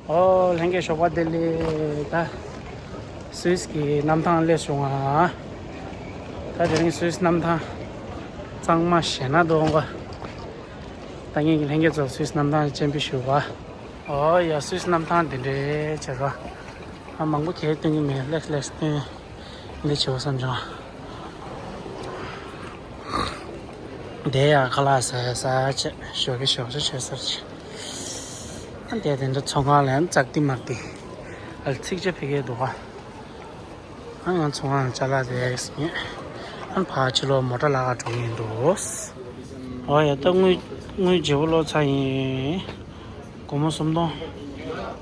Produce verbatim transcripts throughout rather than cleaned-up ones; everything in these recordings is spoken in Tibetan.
ཨོ་ལྷན་རྒྱས་ཞོགས་པ་བདེ་ལེགས། ད་སུད་སི་གི་གནམ་ཐང་སླེབས་བྱུང་ང་། ད་དེ་རིང་སུད་སི་གནམ་ཐང་གཙང་མ་ཞེ་ན་འདུག་ག་ད་ངེད་ཀྱི་ལྷན་རྒྱས་ཚོ་སུད་སི་གནམ་ཐང་སྤྱན་འབུལ་ཞུ་བ། ཨོ་ཡ། སུད་སི་གནམ་ཐང་འདི་འདྲའི་བྱས་རོ། ཨ་མང་པོ་གས་སྟོན་གྱི་མེད། ལེགས་ལེགས་སྟོན། འདི་བྱེད་བསམ་བྱུང་། དེ་ཡང་ཁ་ལག་ཟ་ས་བྱས། ཞོགས་ཀས་ཞོགས་ཇ་མཆོད་སར་བྱས། ཨ་དེ་དེ་འདྲ་ཚོང་ཁང་ལ་ཡང་ཙག་ཏི་མག་ཏི། ཨ་ཚིག་ཇ་ཕ་གིར་འདུག་ག་ཨ་ང་ཚོང་ཁང་ལ་ཅ་ལག་དེ་ཟིན། ཨ་ཕར་ཕྱི་ལོགས་མོ་ཊ་ལ་ཁ་འགྲོ་གི་འདུག་ཨོ་ཡ། ད་དངུལ་དངུལ་བརྗེ་པོ་ལོག་ཚར་ཡིན། སྒོར་མོ་སུམ་སྟོང་།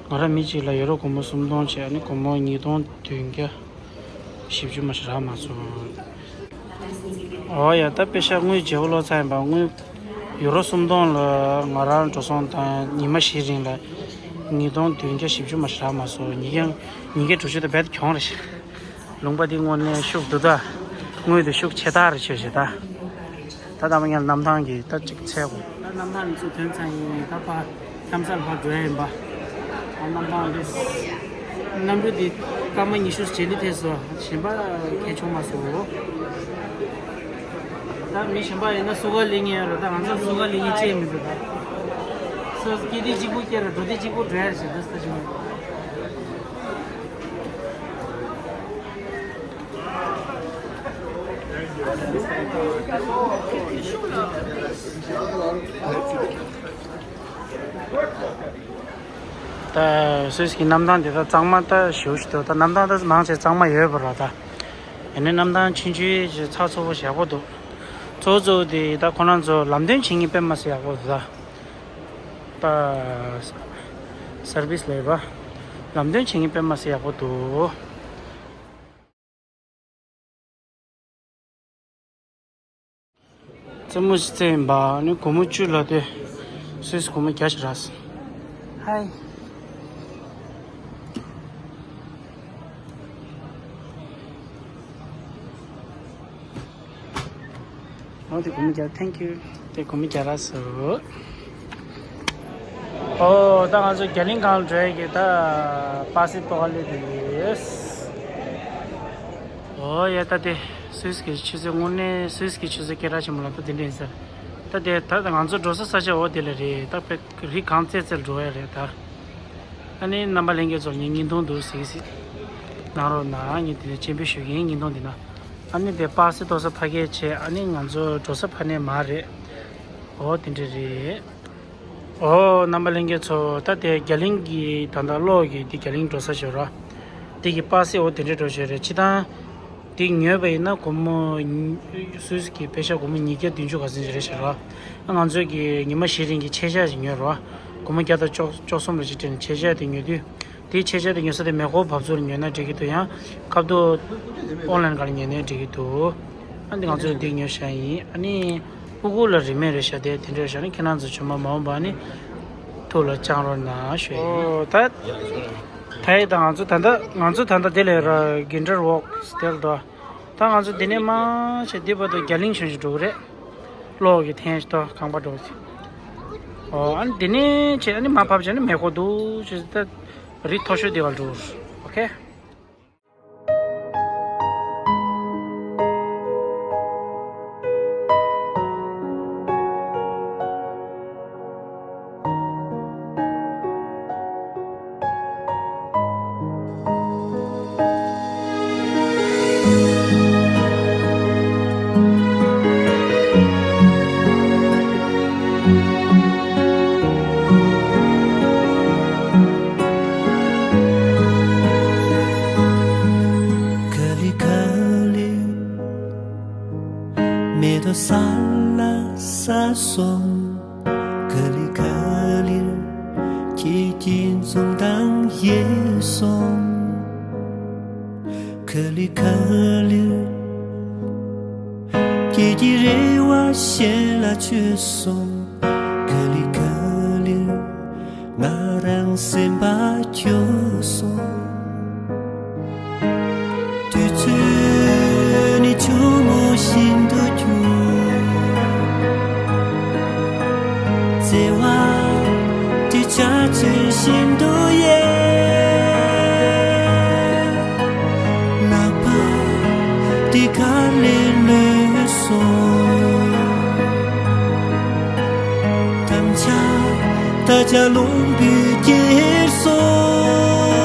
ང་རང་མི་གཅིག་ལ་ཡོ་རོ་སྒོར་མོ་སུམ་སྟོང་བྱས། ཨ་ནི་སྒོར་མོ་ཉིས་སྟོང་བདུན་བརྒྱ་བཞི་བཅུ་མ་ཞིག་རག་མ་སོང་། ཨོ་ཡ། ད་པེ་ཤ་དངུལ་བརྗེ་པོ་ལོག་ཚར་ཡིན་པ། དངུལ་ཡོ་རོ་སུམ་སྟོང་ལ་ང་རང་འགྲོ་སོང་བཏང་། ཉི་མ་བཞི་རིང་ལ་ཉིས་སྟོང་བདུན་བརྒྱ་བཞི་བཅུ་མ་ཞིག་རག་མ་སོང་། ཉིས་བརྒྱ་ཉིས་བརྒྱ་དྲུག་ཅུ་དེ་རྦད་དེ་གྱོང་རེད་ཤག་ལུང་པ་འདི་དངོས་གནས་ཤུགས་འདུག་ད། དངུལ་དེ་ཤུགས་ཆེ་ཐག་རེད་ཤག་ད། ད་ལྟ་མ་ཉལ་གནམ་ཐང་གི་ད་ཅིག་འཚོལ་དགོས། ད་གནམ་ཐང་ནས་ཚུར་ཐོན་ཚར་ཡིན། ད་ཕར་འཁྱམ་སར་ཕར་འགྲོ་ཡ་ཡིན་པ། ཨ་གནམ་ཐང་འདི་གནམ་གྲུ་འདི་སྐར་མ་ཉི་ཤུ་རྗེས་ལུས་ཐེབས་སོང་། གཞན་པ་གས་བྱུང་མ་སོང་། ད་མི་གཞན་པ་ཡིན་ན་སུ་ག་ལེན་ངེས་རེད། ད་ང་ཚོ་སུ་ག་ལེན་ངེས་ཅེས་མི་འདུག་ད་སོ་སོ་སྐྱིད་དེ་གཅིག་པུ་སྐྱེ་ར་འགྲོ་དེ་གཅིག་པུ་འགྲོ་ཡ་རེད་ཟེར། འདི་ས་ཆ་མ་ད་སུད་སི་གི་གནམ་ཐང་དེ་ད་གཙང་མ་ད་ཞེ་པོ་ཞིག་འདུག་ད་གནམ་ཐང་ད་མང་ཆེ་གཙང་མ་ཡོད་པ་རེད་ད། ཡིན་ནའི་གནམ་ཐང་ཆུང་ཆུང་ཞིག་ཚགས་ཚུད་པོ་ཞིག་ཡག་པོ་འདུག་གཙོ་བོ་གཙོ་བོ་དེ་ད་ཁོ་རང་ཚོ་ལམ་སྟོན་བྱེད་མཁན་དཔེ་མི་སྲིད་ཡག་པོ་འདུག་ད། ད་སར་བིས་ལབ་པ། ལམ་སྟོན་བྱེད་མཁན་དཔེ་མི་སྲིད་ཡག་པོ་འདུག་རྩེད་མོ་ཞིག་རྩེ་ཡིན་པ། ཨ་ནི་སྒོར་མོ་བཅུ་ལ་དེ་སུད་སི་སྒོར་མོ་བརྒྱ་ཞིག་རག་སོང་། ཧའི། ཨོ་དེ་སྒོར་མོ་བརྒྱ། Thank you། དེ་སྒོར་མོ་བརྒྱ་རག་སོང་། ཨོ་ད་ང་ཚོ་རྒྱ་གླིང་སྒང་ལ་འགྲོ་ཡ་གི་ད་པ་སེ་ཐོག་ལ་སླེབས་ཡོད། ཨོ་ཡ། ད་དེ་སུད་སི་གི་ཆུ་ཚོད། དངོས་གནས་སུད་སི་གི་ཆུ་ཚོད་སྐད་གྲགས་ཆེན་པོ་ལ་ད་དེ་འདྲ་ཡིན་ས་རེད། ད་དེ་ད་ང་ཚོ་འགྲོ་ས་ས་ཆ་འོ་དེ་ལ་རེད། ད་དཔེ་རི་གངས་རྩེ་རྩེར་འགྲོ་ཡ་རེད་ད། ཨ་ནི་རྣམ་པ་ལྷན་རྒྱས་ཚོར་ངའི་བརྙན་ཐུང་འདུག་གཟིགས་གཟིགས་གནང་རོགས་གནང་། ངས་དེ་ནས་སྤྱན་འབུལ་ཞུ་གི་ཡིན། བརྙན་ཐུང་འདི་ན། ཨ་ནི་དེ་པ་སེ་ཐོག་ས་ཕ་གིར་བྱས། ཨ་ནི་ང་ཚོ་འགྲོ་ས་ཕ་ནས་མར་རེད། ཨོ་དེ་འདྲ་རེད། ཨོ་རྣམ་པ་ལྷན་རྒྱས་ཚོ། ད་དེ་རྒྱ་གླིང་གི་ད་ལྟ་གློག་གི་འདི་རྒྱ་གླིང་འགྲོ་ས་ཞིག་རེད། འདི་གི་པ་སེ་འོ་དེ་འདྲ་འགྲོ་ཞིག་རེད། སྤྱིར་བཏང་འདི་ཉོས་པ་ཡིན་ན་སྒོར་མོ་ཉི་སུད་སི་གི་པེ་ཤ་སྒོར་མོ་ཉིས་བརྒྱ་བདུན་ཅུ་ག་ཚོད་ཅིག་རེད་ཤག་ར། ང་ཚོས་ཀྱི་ཉི་མ་བཞི་རིང་གི་ཆས་ཞག་ཅིག་ཉོས་ར། སྒོར་མོ་བརྒྱ་དང་བཅུ་བཅུ་གསུམ་ལ་ཅིག་སྤྲད་ནས་ཆས་ཞག་དེ་ཉོས་དུས། དེའི་ཆས་ཞག་དེ་ཉོ་ས་དེ་མེ་འཁོར་བབས་ཚུགས་ལ་ཉོས་ན་འགྲིག་གི་འདུག་ཡང་ཁ་ཐུག་ཨོན་ལན་སྒང་ལ་ཉོས་ན་འགྲིག་གི་འདུག་ཨ་འདི་ང་ཚོས་འདི་ཉོས་བཞག་ཡིན། ཨ་ནི་ཕྲུ་གུ་ལ་རིན་མེད་རེད་ཤག་དེ་དེ་འདྲ་རེད་ཤག་ཨ་ནི་ཁྱེད་རང་ཚོ་ཇོ་མོ་མ་འོངས་པ་ཨ་ནི་ཐུགས་ལ་བཅངས་རོགས་གནང་ཞུ་ཡིན། ཨོ་ད། ད་ཡིན་ད། ང་ཚོ་ད་ལྟ་ང་ཚོ་ད་ལྟ་དེ་ལས་ར་གིན་ཌར་ཝོག་སི་ཊལ་དོ། ད་ང་ཚོ་འདི་ནས་མར་བྱས་འདི་བར་དུ་རྒྱ་གླིང་བྱུང་ཞིག་འགྲོ་གི་རེད། གློག་གི་འཐེན་ཞིག་དོ། ཁང་པ་འགྲོ་གི། ཨོ་ཨ་ནི་འདི་ནས་བྱས་ཨ་ནི་མར་བབས་བྱས་ཨ་ནི་མེ་འཁོར་འདུག་ཅེས་ད་རི་མཐོ་ཤོས་འདི་ག་འགྲོ། ཨོ་ཁེ། Kali kali, me to sala sa song. Kali kali, kiki zong dang ye song. Kali kali, kiki rewa she la chu song. Kali kali, ང་རང་སེམས་པ་སྐྱོ་སོང་། དུས་ཚོད་ནི་ཆུང་ངུ་བཞིན་དུ་འགྱུར། བརྩེ་བ་དེ་འཇའ་ཚོན་བཞིན་དུ་ཡལ། ལ་ལུང་བུས་ཁྱེར་སོང་།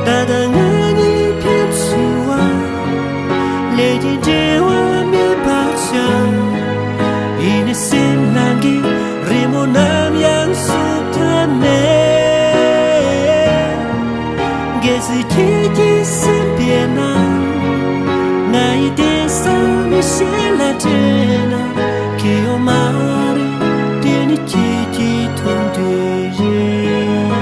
ད་ལྟ་ང་གཉིས་ཕན་ཚུན་བར་ལས་ཀྱི་འབྲེལ་བ་མེད་པར་ཆགས། ཡིན་ནའི་སེམས་ནང་གི་རི་མོ་ནམ་ཡང་བསུབ་ཐབས་མེད། གལ་སྲིད་ཁྱེད་ཀྱི་སེམས་པའི་ནང་ང་ཡི་བསྡད་ས་མི་ཤེས་ལ་དྲན་ན། ཁྱེད་ཡོད་མ་རེད། དེ་ནི་ཁྱེད་ཀྱིས་མཐོང་དུས་རེད།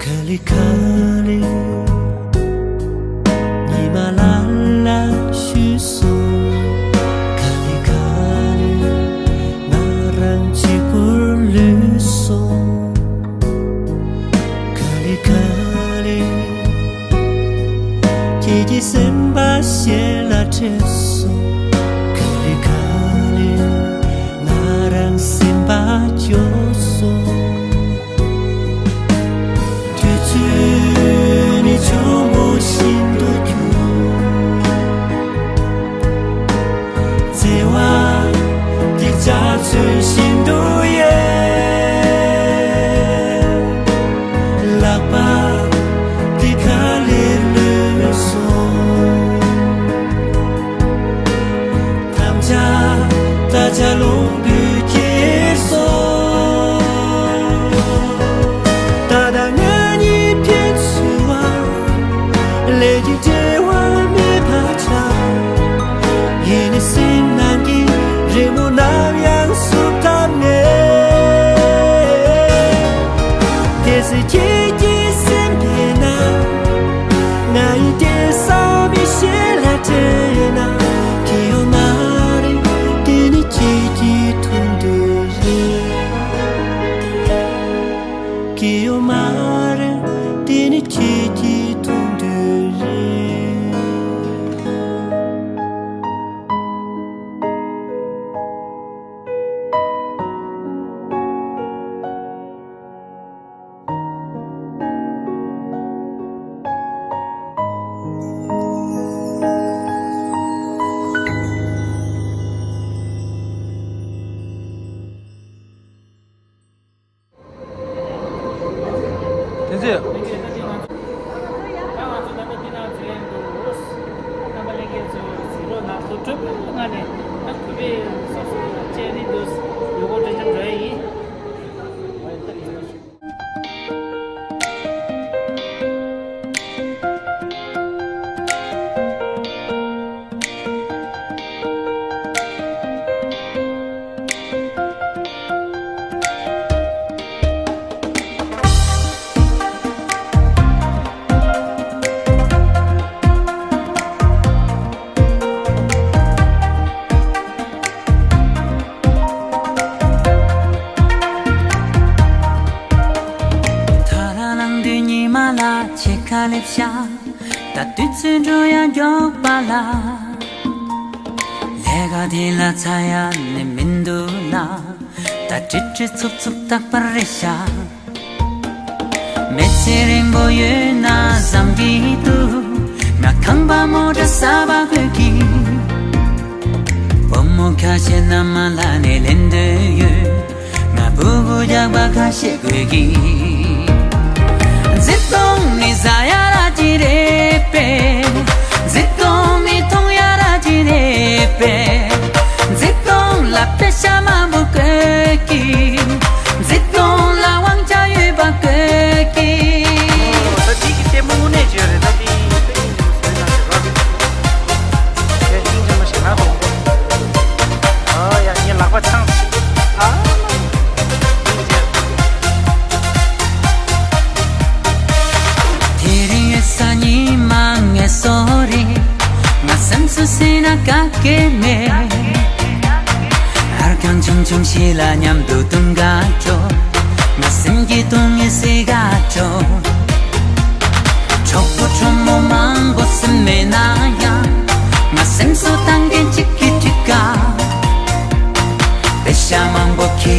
ག་ལེ་ག་ལེ། ཉི་མ་ལ་ལ་བཞུད་སོང་། ག་ལེ་ག་ལེ། ང་རང་གཅིག་པུར་ལུས་སོང་། ག་ལེ་ག་ལེ། ཁྱེད་ཀྱི་སེམས་པ་གཞན་ལ་སྤྲད་སོང་། ག་ལེ་ག་ལེ། ང་རང་སེམས་པ་སྐྱོ་སོང་། དུས་ཚོད་ནི་ཆུང་ངུ་བཞིན་དུ་འགྱུར། བརྩེ་བ་འདི་འཇའ་ཚོན་བཞིན་དུ་ཡལ། ལག་པ་འདི་ག་ལེར་ལུས་སོང་། དམ་བཅའ་ད་ཆ་ལུང་བུས་ཁྱེར་སོང་། ད་ལྟ་ང་གཉིས་ཕན་ཚུན་བར་ལས་ཀྱི་འབྲེལ་བ་མེད་པར་ཆགས། ཡིན་ནའི་སེམས་ནང་གི་རི་མོ་ནམ་ཡང་བསུབ་ཐབས་མེད། གལ་སྲིད་ཁྱེད་ཀྱི་སེམས་པའི་ནང་ང་ཡི་བསྡད་ས་མི་ཤེས་ལ་དྲན་ན། ཁྱེད་ཡོད་མ་རེད། དེ་ནི་ཁྱེད་ཀྱིས་མཐོང་དུས་རེད། ཁྱེད་ཡོད་མ་རེད། དེ་ནི་ཁྱེད་ཀྱིས་མཐོང་དུས་རེད། དེ་ཚེ། ད་ང་ཚོ་ད་ལྟ་འདི་ནང་འཛུལ་ཡས་འདུག་རྣམ་པ་ལྷན་རྒྱས་ཚོས་གཟིགས་རོགས་གནང་། ཐུགས་སྤྲོ་པོའི་ངང་ནས་ད་གུས་པས་སོ་སོ་བཅར་ནས་འདུག་ཡུལ་སྐོར་སྤྲོ་འཆམ་འགྲོ་ཡས་ཡིན། ཐག་རིང་ལངས་དུས་ཉི་མ་ལ་ཕྱེད་ཀ་སླེབས་ཤག་ད་དུས་ཚོད་འགྲོ་ཡ་མགྱོགས་པ་ལ། ལས་ཀ་དེ་ལ་ཚར་ཡ་ནི་མི་འདུག་ལ། ད་ཀྲིག་ཀྲི་ཚུབ་ཚུབ་རྟག་པར་རེད་ཤག་མི་ཚེ་རིང་པོ་ཡོད་ན་བསམ་གྱི་འདུག་ང་ཁང་པ་མོ་ཊ་གསར་པ་དགོས་ཀྱི། བུ་མོ་ཁ་ཤས་མནའ་མ་ལག་ནས་ལེན་འདོད་ཡོད། ང་ཕྲུ་གུ་རྒྱག་པ་ཁ་ཤས་དགོས་ཀྱི། བརྩེ་དུང་ནི་ཟ་ཡ་ར་ཅི་རེད་པས། བརྩེ་དུང་ནི་འཐུང་ཡ་ར་ཅི་རེད་པས། བརྩེ་དུང་ལ་པེ་ཤ་མང་པོ་དགོས་ཀྱི། བརྩེ་དུང་ལ་དབང་ཆ་ཡོད་པ་དགོས་ཀྱི། ད་འདི་གི་ལྟད་མོ་དངོས་གནས་བརྗོད་རེད། ད་འདི་ཏིང་ཅི་མོ་ཟེར་ན་ཞེ་དྲག་གི། ཨེ་ཏིང་ཅི་མོ་ཞེ་དྲག་གོ། ཨ་ཡ་ངའི་ལག་པ་འཆང་སོང་། ཨ་ཏིང་ཅི། དེ་རིང་ཡོད་ས་ཉི་མ་ངལ་གསོ་རེད། ང་སེམས་སུ་ཟིན་ན་ག་གེ་མེད། ཨར་ཁང་ཆུང་ཆུང་ཞིག་ལ་མཉམ་དུ་འདུག་ག་འགྲོ། ང་སེམས་ཀྱི་སྡུག་བསྔལ་སེལ་ག་འགྲོ། གྲོགས་པོ་གྲོགས་མོ་མང་པོ་སུ་མེད་ན་ཡང་། ང་སེམས་གསོ་བཏང་མཁན་གཅིག་གིས་འགྲིག་ག། པེ་ཤ་མང་པོ་ཁྱི།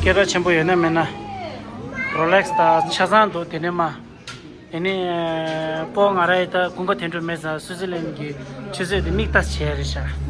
ཁྱད་པར་ཆེན་པོ་ཡོད་ན་མེད་ན། རོ་ལེགས་དང་ཆ་ཚང་འདུག་དེ་ནས་མ། དེ་ནས་སྤོ་ང་ར་ཡི་ད་དགུན་ཁ་དེ་འགྲོ་མེད་ཙང་སུའུ་ཙི་ལན་གྱི་ཆུ་ཚོད་དེ་མིག་ལྟ་བྱས་རེད་ཤག